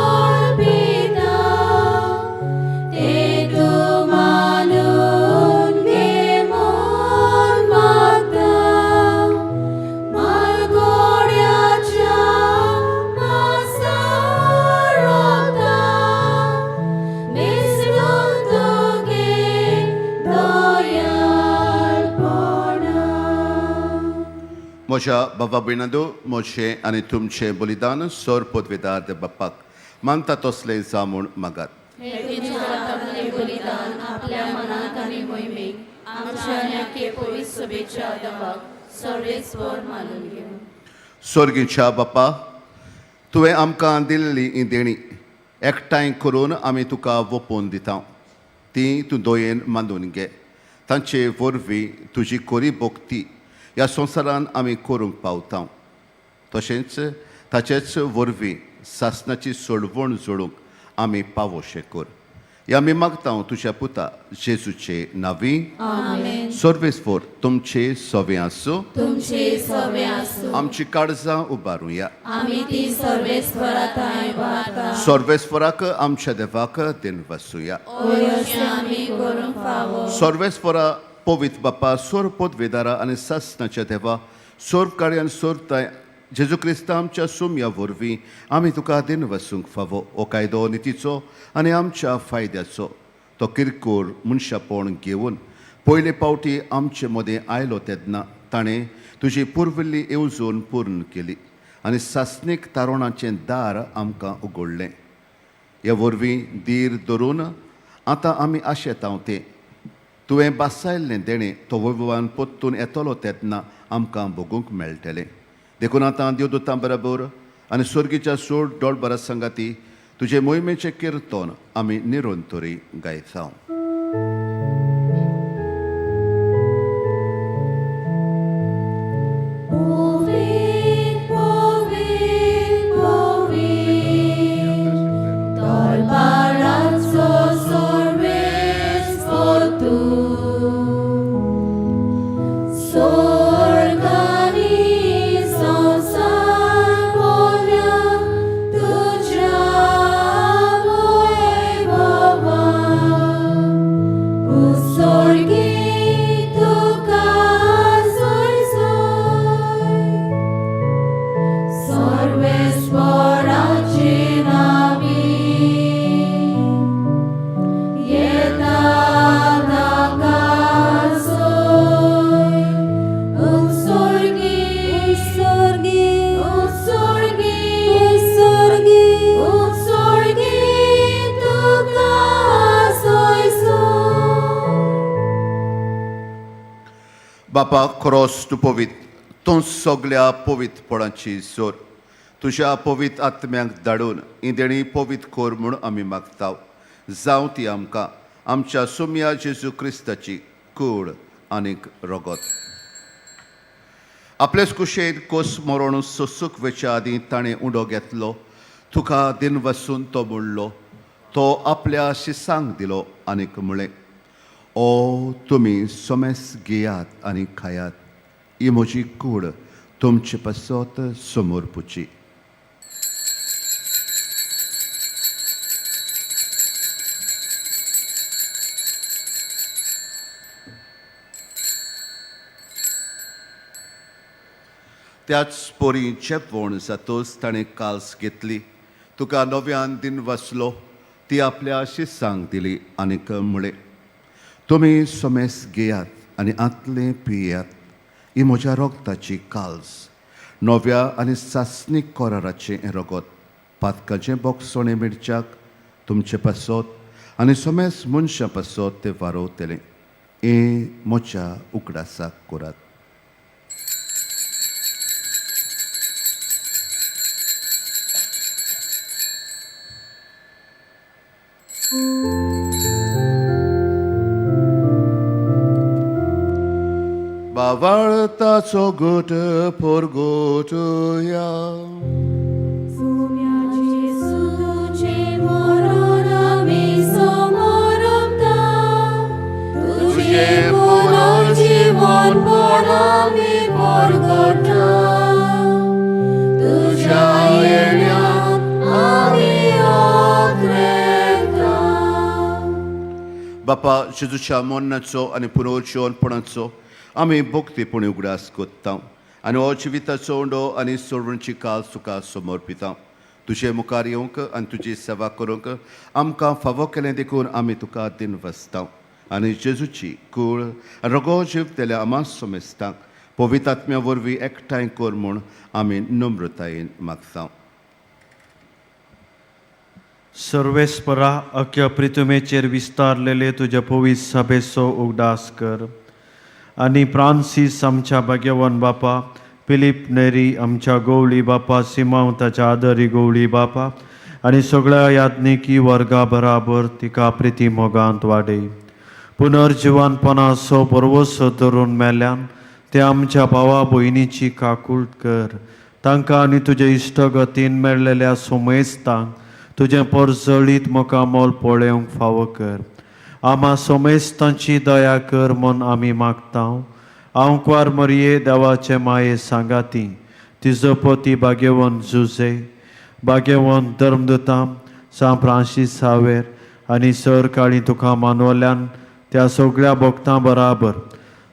ते तूं मानून घे म्हूण मागता. मालगोड्याच्या मासार रोगता मिसळून तुगे दयाळपणा. म्हज्या बाबा भयणांनो, म्हजें आनी तुमचें बलिदान सोर पदवेदार दे बाप्पाक मानता तसलें जावं म्हूण मागात. हे तुमच्या हातांतलें बलिदान आपल्या मनाक आनी मोहिमेक आमच्या आनी आख्खे पवित्र सभेच्या देवाक सर्वेस्वर मानून घेवं. सोर्गीच्या बापा, तुवें आमकां दिल्ली ही देणी एकठांय करून आमी तुका वोपोवन दिता. ती तूं दोयेन मानून घे. तांचे वरवीं तुजी कोरी भक्ती ह्या संवसारान आमी करूंक पावता. तशेंच ताचेच वरवीं सासणाची सोडवण जोडूंक आमी पावोशें कर. ह्या आमी मागता तुज्या पुता जेजूचे नांवी. आमेन. सर्वेस्पर तुमचे सवे आसूं. तुमचे सवे आसूं. आमची काळजां उबारुया. आमी ती सर्वेस्वरा थंय वाता. सर्वेस्वराक आमच्या देवाक दिन वसुया. अशें आमी करूंक फावो. सर्वेस्वरा पवित्र बापा, सोर पदवेदारा आनी सासणाच्या देवा, सोर कार्यान सोरताय जेजू क्रिस्ता आमच्या सुम्या वरवीं आमी तुका दिन वसूंक फावो. हो कायदो नितीचो आनी आमच्या फायद्याचो. तो किरकोळ मनशापण घेवन पयले फावटी आमचे मदें आयलो तेन्ना ताणें तुजी पुर्विल्ली येवजण पूर्ण केली आनी सासणीक तारुणाचें दार आमकां उगडलें. ह्या वरवीं धीर धरून आतां आमी आशेता तें तुवें बासायल्लें देणें तो वैभवान परतून येतलो तेन्ना आमकां भोगूंक मेळटलें. देखून आतां देवदूतां बरोबर आनी स्वर्गीच्या सोड डोळबरा संगाती तुजे मोहिमेचें किर्तन आमी निरंतरी गायता. पवित्र पवित्र पवित्र दरबाराचो सर्वेस्पर तूं. स्वर्ग आनी संवसार भरल्या तुज्या वैभवान. बापा खरोच तूं पवित्र, तूं सगल्या पवित्रपणाची सोर. तुज्या पवित्र आत्म्यांक धाडून ही देणी पवित्र कर म्हूण आमी मागता. जावं ती आमकां आमच्या सुमया जेजू क्रिस्ताची कूड आनीक रगत. आपलेच कुशेन कोस मरण सोसूक वेच्या आदीं ताणें उंडो घेतलो, तुका दिन वसून तो म्हणलो, तो आपल्या शिसांक दिलो आनीक म्हळें, ओ तुमी सोमेस घेयात आनी खायात, ही म्हजी कूड तुमचे पासत समर्पुची. त्याच पोरी चेपवण जातोच ताणें काल्स घेतली, तुका नव्यान दिन वसलो, ती आपल्या शिसांक दिली आनीक म्हळें, तुमी सोमेस घेयात आनी आतलें पियात, ही म्हज्या रोगताची काल्स, नव्या आनी सासणीक कराराचें हें रगत, पातकाचें बोगसणें मिरच्याक तुमचे पासत आनी सोमेस मनशां पासत तें वारोवतलें. हें म्हज्या उगडासाक करात. बावळताचो गोट पोरगोटया. जेजूचे मरण आमी समोरमता, तुजें पुनर्जीवनपण आमी परगटा, तुज्या येण्याक आमी आग्रेता. बापा जेजूच्या मरणाचो आनी पुनर्जीवनपणाचो आमी भक्तीपणी उगडास कोत्ता आनी हो जिविताचो उंडो आनी सोडवणची काल तुका समर्पिता. तुजे मुखार येवंक आनी तुजी सेवा करूंक आमकां फावो केलें देखून आमी तुका दिन वसता आनी जेजूची कूळ रगो जीव दिल्या आमा समेस्तांक पवित्र आत्म्या वरवीं एकठांय कर म्हूण आमी नम्रतायेन मागता. सर्वेस्परा अख्या प्रितुमेचेर विस्तारलेले तुज्या पवित्र सभेचो उगडास कर आनी फ्रांसीस आमच्या भाग्यवान बापा, फिलीप नेरी आमच्या गोवळी बापा, सिमांव ताच्या आदरी गोवळी बापा आनी सगळ्या याज्ञिकी वर्गा बराबर तिका प्रिती मोगांत वाडय. पुनर्जिवानपणाचो बरवसो धरून मेल्यान ते आमच्या भावा भयणीची काकूट कर. तांकां आनी तुजे इश्टगतीन मेळ्ळेल्या सोमेस्तांक तुजें परजळीत मुखामोल पळोवंक फावो कर. आमा सोमेस्तांची दया कर म्हूण आमी मागता. हांव कुवार मरये देवाचे माये सांगाती तिजो पती भाग्यवंत जुजे, भाग्यवंत धर्मदुतां सांत फ्रांसीस सावेर आनी सरकाळी तुका मानवल्यान त्या सगळ्या भक्तां बराबर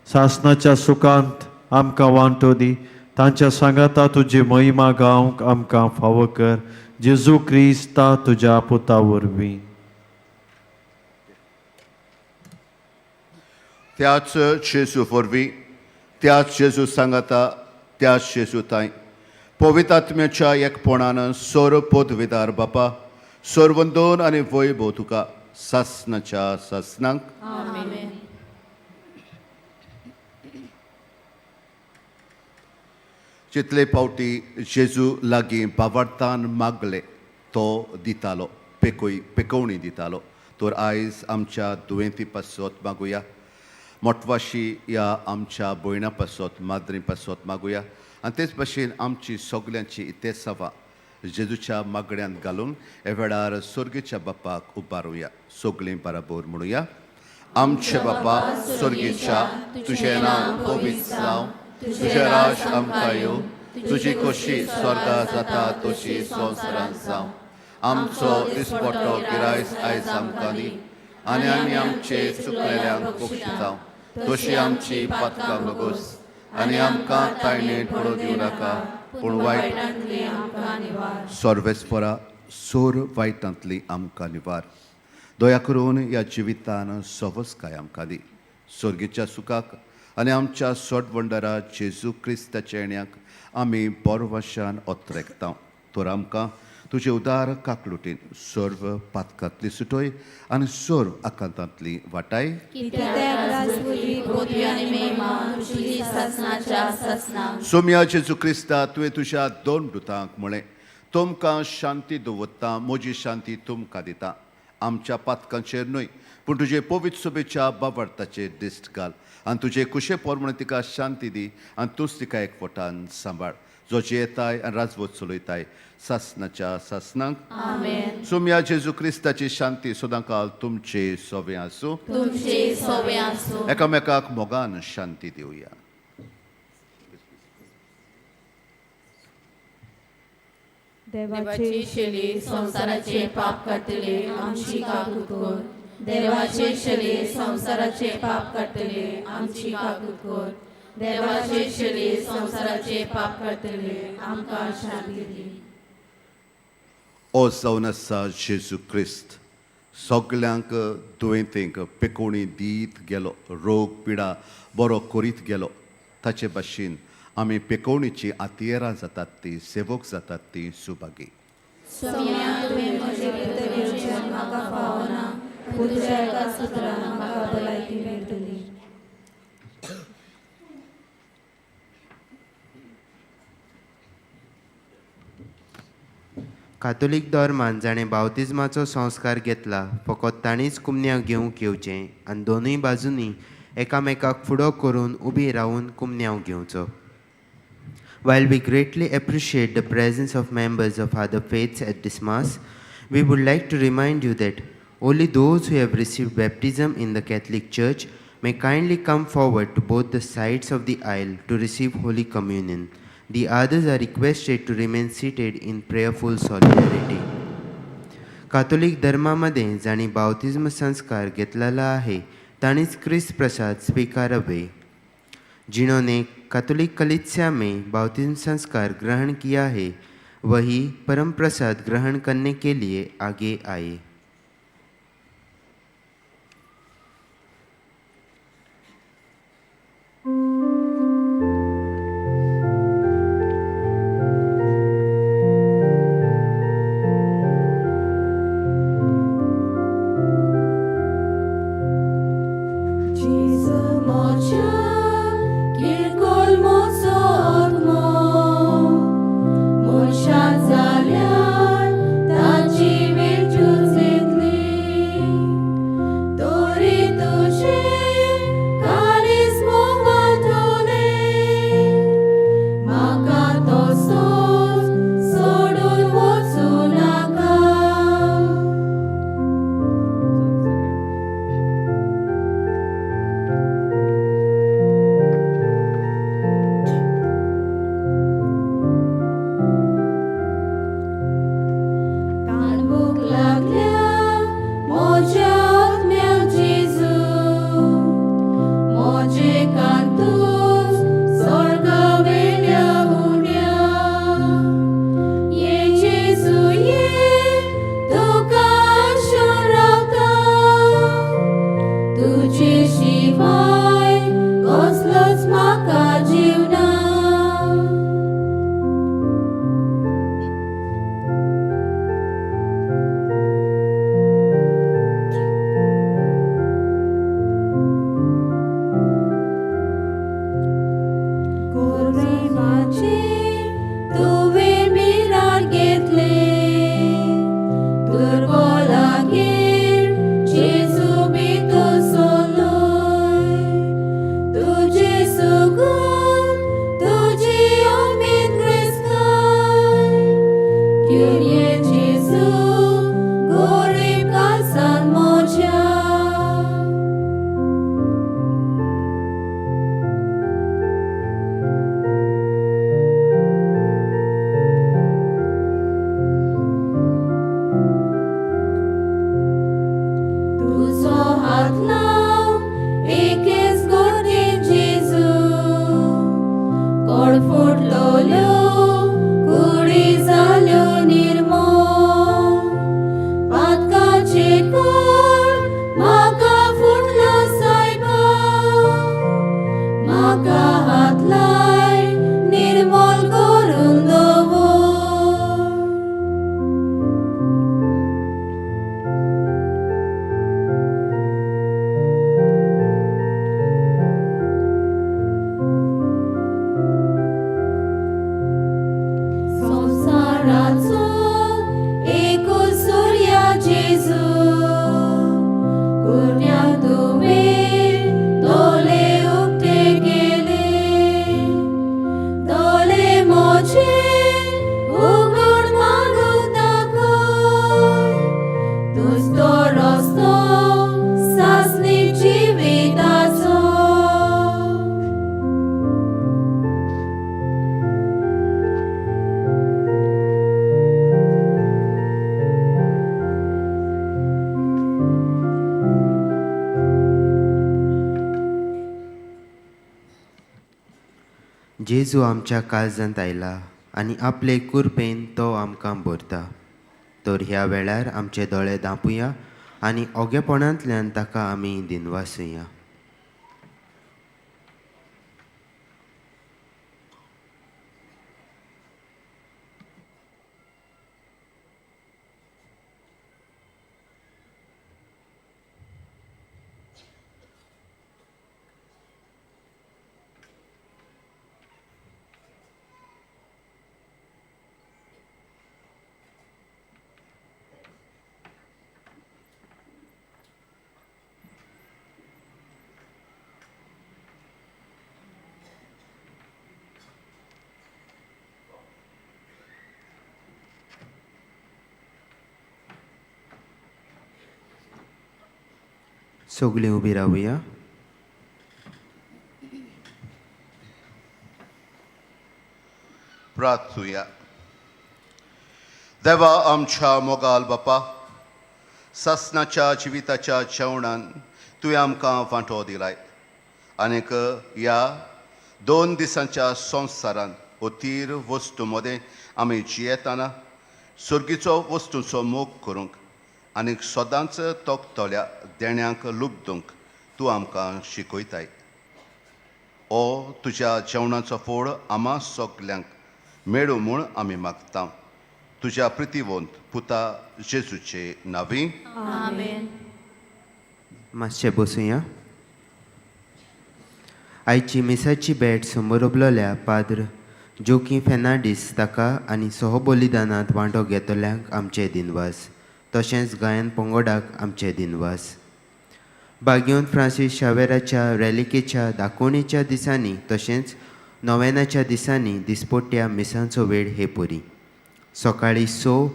सासणाच्या सुखांत आमकां वांटो दी. तांच्या सांगाता तुजी महिमा गावंक आमकां फावो कर. जेजू क्रिस्ता तुज्या पुता वरवीं. त्याच जेजू वरवीं, त्याच जेजू सांगाता, त्याच जेजू तांय पवित्र आत्म्याच्या एकपणान सोर पदवीदार बापा, सोरवंदोन आनी वैभव तुका सासणाच्या सासणांक. आमेन. जितले फावटी जेजू लागीं बावडतान मागले तो दितालो, पेकोवणी दितालो. तर आयज आमच्या दुयेंती पासत मागुया, मोटवाशी ह्या आमच्या भयणा पासत, माद्री पासत मागुया आनी तेच भशेन आमची सगल्यांची इतेसावा जेजूच्या मागण्यांत घालून हे वेळार स्वर्गीच्या बापाक उबारुया. सगळीं बराबर म्हणुया, आमचे बापा स्वर्गीच्या, तुजें नांव पवित्र जावं, तुजें राज आमकां येवं, तुजी खोशी स्वर्गा जाता तशी संवसारांत जावं. आमचो दिसपट्टो गिरायस आयज आमकां दी आनी आमी आमचे चुकलेल्यांक बक्षितांव तशी आमची पातकां भोगोस आनी आमकां तायणेंत पडूं दिवं नाका, पूण वायट सर्वेस्परा सोर वायटांतली आमकां निवार. दया करून ह्या जिवितान सवसकाय आमकां दी. स्वर्गीच्या सुखाक आनी आमच्या सोटवंडरा जेजू क्रिस्ताच्या येण्याक आमी बोरवाशान ओत्रेकता. तर आमकां तुजे उदार काकलुटीन सर्व पातकांतली सुटोय आनी सर्व आकांतांतली वाटाय. सोम्या जेजू क्रिस्ता, तुवें तुज्या दोन दुतांक म्हळें, तुमकां शांती दवरता, म्हजी शांती तुमकां दिता. आमच्या पातकांचेर न्हय पूण तुजे पवित्र सभेच्या बाबार्थाचेर दिश्ट घाल आनी तुजे कुशे प्रमाणे तिका शांती दी आनी तूंच तिका एकवटान सांबाळ, जो जियेताय आनी राजवट चलयताय सासनाच्या सासनाक. आमेन. सोम्या जेजू क्रिस्ताची शांती सदांकाल तुमचे सोवे आसूं. तुमचे सोवे आसूं. एकामेकाक मोगान शांती दिवया. देवाची शली संवसाराचे पाप काडटले आमची काकूत कर. देवाचे शली संवसाराचे पाप काडटले आमची काकूत कर. देवाचे शली संवसाराचे पाप काडटले आमकां शांती दी. ओ जावन आसा जेजू क्रिस्त, सगल्यांक दुयेंतींक पेकोवणी दीत गेलो, रोग पिडा बरो करीत गेलो. ताचे भाशेन आमी पेकोवणीची आतियेरां जातात ती, सेवक जातात ती सुभागी. सोम्या, तुवें म्हजे भितर येवचें म्हाका फावना, पूण तुज्या एका सुत्रान म्हाका भलायकी मेळटली. कातोलीक धर्मान जाणें बावतिज्माचो संस्कार घेतला फकत तांणीच कुमन्यांव घेवंक येवचें आनी दोनूय बाजूंनी एकामेकाक फुडो करून उबी रावून कुमन्यांव घेवचो. While we greatly appreciate the presence of members of other faiths at this Mass, we would like to remind you that only those who have received baptism in the Catholic Church may kindly come forward to both the sides of the aisle to receive Holy Communion. The others are requested to remain seated in prayerful solidarity. Catholic धर्मामध्ये जांणी बावतिज्म संस्कार घेतलेला आहे तांणीच क्रिस्त प्रसाद स्वीकारावे. जिन्होंने Catholic कलीसिया में बाप्तिस्म संस्कार ग्रहण किया है वही परम प्रसाद ग्रहण करने के लिए आगे आए. जेजू म्हज्या किरकोळ म्हजो आत्मो, मनशां जाल्यार ताची वेंचूच येतली. तरी तुजें काळीज मोगांतलें, म्हाका तसोच सोडून वचूं नाका. ताणभूक लागल्या म्हज्या आत्म्याक जेजू, म्हजे कांतूच स्वर्गावेल्या उण्या. ये जेजू ये, तुका आशेन रावता, तुजे शिवाय कसलोच म्हाका जीव ना. गोरवाचे तुवें मिरार घेतलें, दुर्बलागेर जेजू भितर सरलोय. तुजें सुगून तुजी उमेद क्रिस्तान, घेवन ये जेजू गोरीब काळजान म्हज्या. तुजो हात लावन एकेच गोरगेन जेजू, कोड फुटलोल्यो कुडी जाल्यो निर्मोळ. पातकाचे कोड म्हाका फुटलो सायबा, म्हाका हात लाय निर्मोल करून दवर. जेजू आमच्या काळजांत आयला आनी आपले कुरपेन तो आमकां भरता. तर ह्या वेळार आमचे दोळे धांपुया आनी ओगेपणांतल्यान ताका आमी दिनवासुया. सगळीं उबी रावया. प्रार्थुया. देवा आमच्या मोगाल बापा, सासनाच्या जिविताच्या जेवणान तुवें आमकां वांटो दिलाय आनीक ह्या 2 दिसांच्या संवसारान अतीर वस्तू मदें आमी जियेतना सर्गीचो वस्तूचो मोग करूंक आनीक सदांच तोखतल्या देण्यांक लुबदूंक तूं आमकां शिकयताय. ओ तुज्या जेवणाचो फोड आमा सगल्यांक मेळूं म्हूण आमी मागता तुज्या प्रितीवंत पुता जेजूचे नांवी. आमेन. मातशें बसुया. आयची मिसाची भेट समोर पाद्र जोकी फेर्नांडीस ताका आनी सहबलिदानांत वांटो घेतल्यांक आमचे दिनवास, तशेंच गायन पंगडाक आमचे दिनवास. बाग्योन फ्रांसीस शावेराच्या रॅलिकेच्या दाखोवणेच्या दिसांनी तशेंच नोवेनाच्या दिसांनी दिसपट्ट्या मिसांचो वेळ हे परी सकाळीं 6,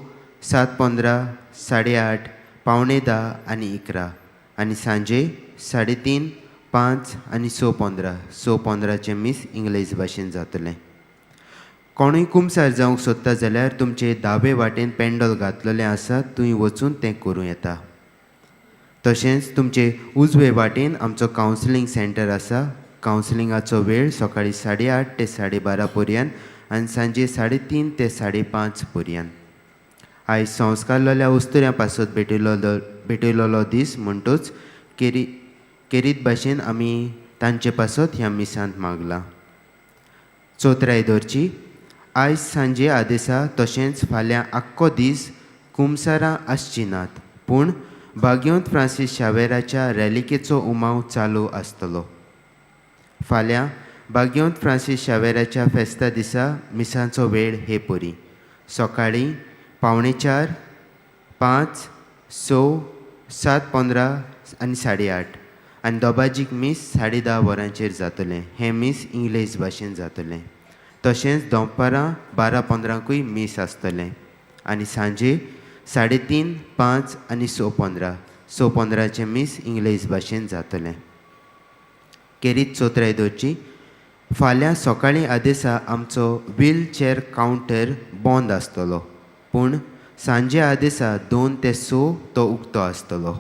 7:15, 8:30, 9:45 आनी 11 आनी सांजे 3:30, 5 आनी 6:15. 6:15चें मीस इंग्लेज भाशेन जातलें. कोणूय कुमसार जावंक सोदता जाल्यार तुमचे दावे वाटेन पेंडल घातलेलें आसा, थंय वचून तें करूं येता. तशेंच तुमचे उजवे वाटेन आमचो कावन्सिलींग सेंटर आसा. कावन्सिलिंगाचो वेळ सकाळीं 8:30 ते 12:30 पर्यंत आनी सांजे 3:30 ते 5:30 पर्यंत. आयज संस्कारलेल्या उस्तुऱ्यां पासत भेटयलेलो दीस म्हणटूच केरीत भाशेन आमी तांचे पासत ह्या मिसांत मागलां. चौथराय दवरची. आयज सांजे आदेसा तशेंच फाल्यां आख्खो दीस कुमसारां आसचीं नात, पूण बाग्योंत फ्रांसीस शावेराच्या रॅलिकेचो उमाव चालू आसतलो. फाल्यां बाग्योंत फ्रांसीस शावेराच्या फेस्ता दिसा मिसांचो वेळ हे परी सकाळीं 3:45, 5, 6, 7:15 आनी 8:30 आनी दोबाजीक मीस 10:30 वरांचेर जातलें. हें मीस इंग्लेज भाशेन जातलें. तशेंच दनपारां 12:15कूय मीस आसतलें आनी सांजे 3:30, 5 आनी 6:15. 6:15चें मीस इंग्लेज भाशेन जातलें. केरीत चौथराय दवरची. फाल्यां सकाळीं आदेसा आमचो व्हीलचॅर कावंटर बंद आसतलो, पूण सांजे आदेसा 2 ते 6 तो उक्तो आसतलो.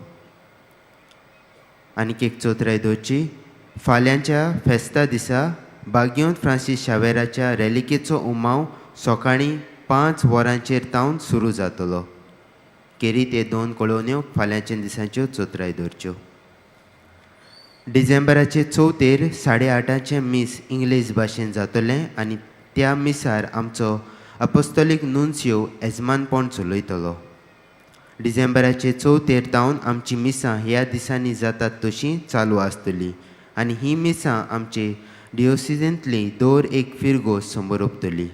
आनीक एक चौथराय दवरची. फाल्यांच्या फेस्ता दिसा बाग्योंत फ्रांसीस शावेराच्या रॅलिकेचो उमाव सकाळीं 5 वरांचेर तावन सुरू जातलो. केरीत हे 2 कळोवण्यो फाल्यांच्या दिसांच्यो चौथराय दवरच्यो. डिसेंबराचे चवथेर 8:30चें मीस इंग्लेज भाशेन जातलें आनी त्या मिसार आमचो अपोस्तोलीक नुन्सियो येजमानपण चलयतलो. डिसेंबराचे चवथेर तावन आमची मिसां ह्या दिसांनी जातात तशीं चालू आसतली आनी ही मिसां आमचे डिओसिजेंतली दर एक फिरगो समोर ओपतली.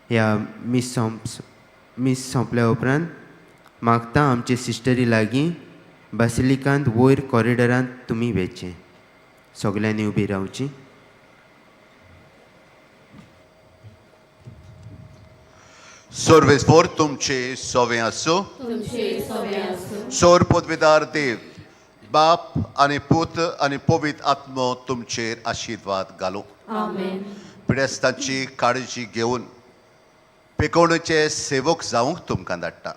ह्या मीस सोंपल्या उपरांत मागता आमचे सिस्टरी लागीं बासिलिकांत वयर कॉरिडोरांत तुमी वेचें. सगल्यांनी उबी रावची. सर्वेस्पोर तुमचे सोवे आसूं. सोर पदवीदार देव बाप आनी पूत आनी पवित्र आत्मो तुमचेर आशिर्वाद घालूं. पिडेस्तांची काळजी घेवन पिकोवणेचे सेवक जावंक तुमकां धाडटा.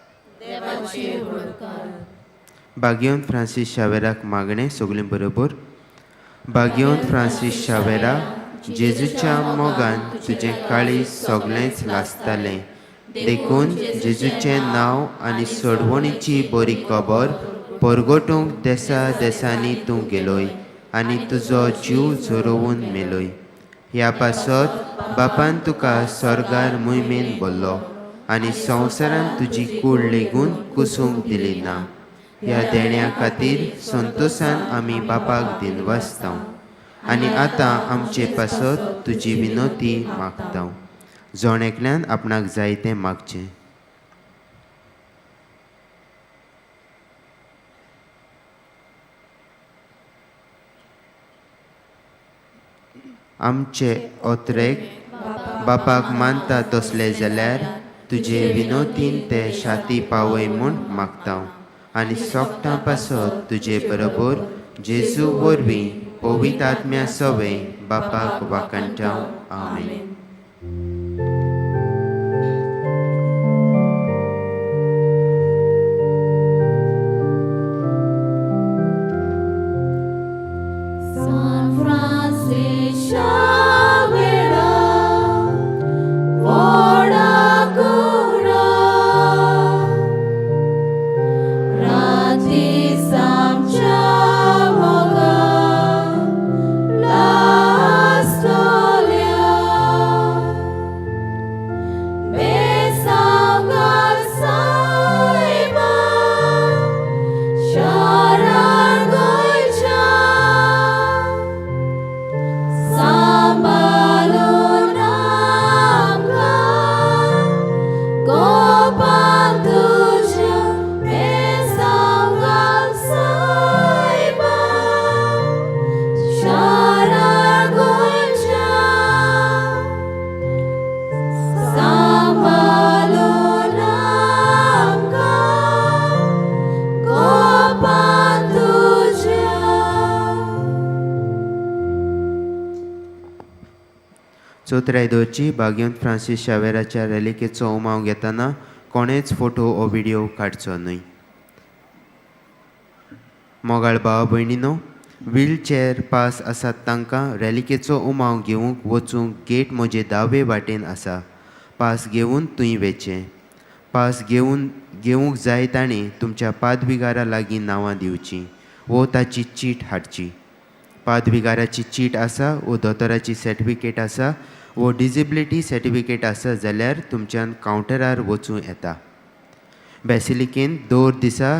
बाग्योन फ्रांसीस शावेराक मागणें सगळीं बरोबर. बाग्योन फ्रांसीस शावेरा, जेजूच्या मोगान तुजें काळीज सगळेंच लासतालें. देखून जेजूचें नांव आनी सोडवणीची बरी खबर परगटूंक देसा देसांनी तूं गेलोय आनी तुजो जीव झरोवन मेलोय. ह्या पासत बापान तुका स्वर्गार मोहिमेन भरलो आनी संवसारान तुजी कूड लेगून कुसूंक दिली ना. ह्या देण्या खातीर संतोशान आमी बापाक दिनवासता आनी आतां आमचे पासत तुजी विनोती मागता. जण एकल्यान आपणाक जाय तें मागचें. आमचे ओत्रेक बापाक मानता तसले जाल्यार तुजे विनोतीन ते शाती पावय म्हूण मागता आनी सोगटां पासत तुजे बरोबर जेजू वरवीं पवित्र आत्म्या सवें बापाक वाखाणटा. आमेन. San Francis Xavier, व्हडा कुडा, राती आमच्या मोगान लासतल्या, बेसांगार सायबा, शारार गोंयच्या, सांबाळून आमकां गोपान तुज्या बेसांगार सायबा, शारार गोंयच्या, सांबाळून आमकां गोपान तुज्या. चवथ्या दवरची भाग्यवंत फ्रांसीस शावेराच्या रेलिकेचो उमाव घेतना कोणेच फोटो ओ व्हिडियो काडचो न्हय. मोगाळ भाव भयणीनो, व्हीलचॅर पास आसात तांकां रेलिकेचो उमाव घेवंक वचूंक गेट म्हजे दावे वाटेन आसा. पास घेवन थंय वचचें. पास घेवन घेवंक जाय ताणें तुमच्या पादविगारा लागीं नांवां दिवचीं वो ताची चीट हाडची. पादविगाराची चीट आसा वो दोतोराची सर्टिफिकेट आसा वो डिजेबिलिटी सर्टिफिकेट आसा जाल्यार तुमच्यान कावंटरार वचूं येता. बेसिलिकेन दर दिसा